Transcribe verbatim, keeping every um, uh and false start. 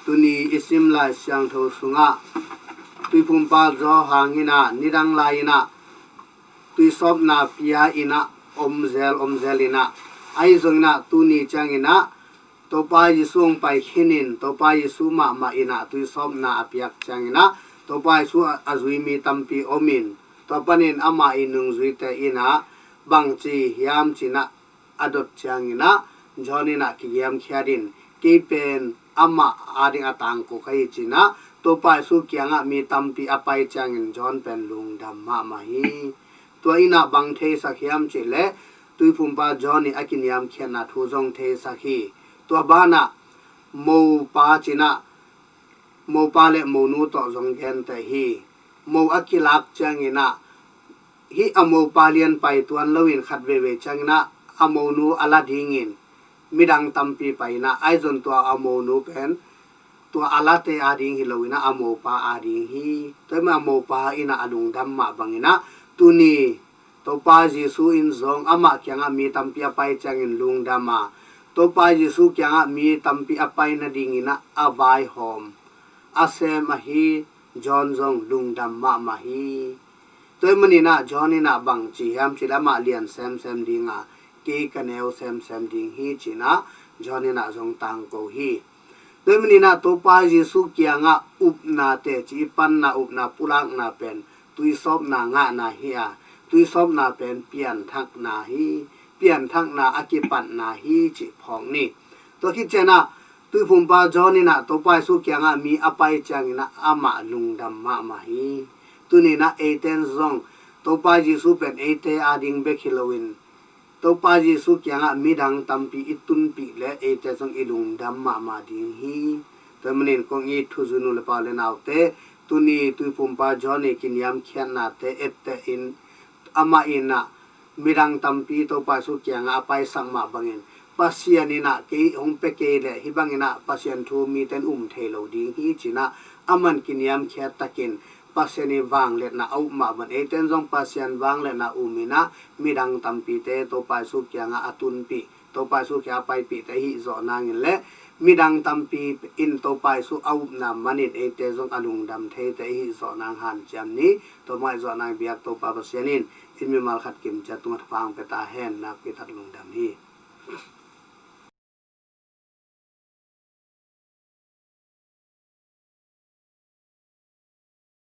Tuni i sim Lai Siangtho sungah Tuiphumpa Johan in ah nidang lai in ah tuisawpna pia in ah om zel om zel in ah, ahi zongin ah tuni ciangin ah Topa Jesu hong pai khinin Topa Jesu mahmah in ah tuisawpna a piak ciangin ah Topa Jesu a, a zui mi tampi om in, tua panin amah i nungzuite in ah bangci hiam ci-in ah a dot ciangin ah John in ah kigiamkhiat in, kei pen amah ading a tangko ka hi ci-in ah Topa Jesu kiangah mi tampi a pai ciangin John pen lungdam mahmah hi. Tua in ah bang theisak hiam cih leh Tuiphumpa John in a kiniamkhiatna thu zong theisak hi. Tua banah mopa ci-in ah mopa le monu tawh zong genteh hi. Mo a kilak ciangin ah hih a mopa lian pai tuan loin khat veivei ciangin ah a monu a la dingin midang tampi pai in ah, ahi zong tua a monu pen tua a late ading hi loin ah a mopa ading hi. Tua ahih manin a mopa in ah a lungdam mah bangin ah tuni Topa Jesu in zong amah kiangah mi tampi a pai ciangin lungdam a, Topa Jesu kiangah mi tampi a pai nadingin ah a vaihawm a sem ahi John zong lungdam mahmah hi. Tua ahih manin ah John in ah bang ci hiam cih leh amah lian semsem ding a, kei ka neu semsem ding hi ci-in ah John in ah zong tangko hi. Tua ahih manin ah Topa Jesu kiangah upna teci, panna, upna pulakna pen tuisawpna ngahna hi a, tuisawpna pen pianthakna hi, pianthakna a kipatna hi cih phawk ni. Tua khit ciangin ah Tuiphumpa John in ah Topa Jesu kiangah mi a pai ciangin ah amah lungdam mahmah hi. Tuni in ah eite in zong Topa Jesu pen eite ading bek hi loin Topa Jesu kiangah midang tampi i tunpih leh eite zong i lungdam mahmah ding hi. Tua ahih manin kong it thuzui nu le pa u le naute, tuni Tuiphumpa John i kiniamkhiatnate etteh in, amah in ah midang tampi Topa Jesu kiangah a paisak mah bangin Pasian in ah kei hong pia kei leh hih bangin ah Pasian thu mite in um thei lo ding hi ci-in ah aman kiniamkhiat takin Pasian i vangliatna a up mah bangin eite in zong Pasian vangliatna um in ah midang tampite Topa Jesu kiangah a tunpih, Topa Jesu kiangah a paipihte i hih zawh nangin leh midang tampi in Topa Jesu a upna manin eite zong a lungdam theite i hih zawh nang hanciam ni. Tua mah i zawh nang biak Topa Pasian in in mimal khat kim ciat tungah thupha hong pia ta hen. Nakpi tak lungdam hi.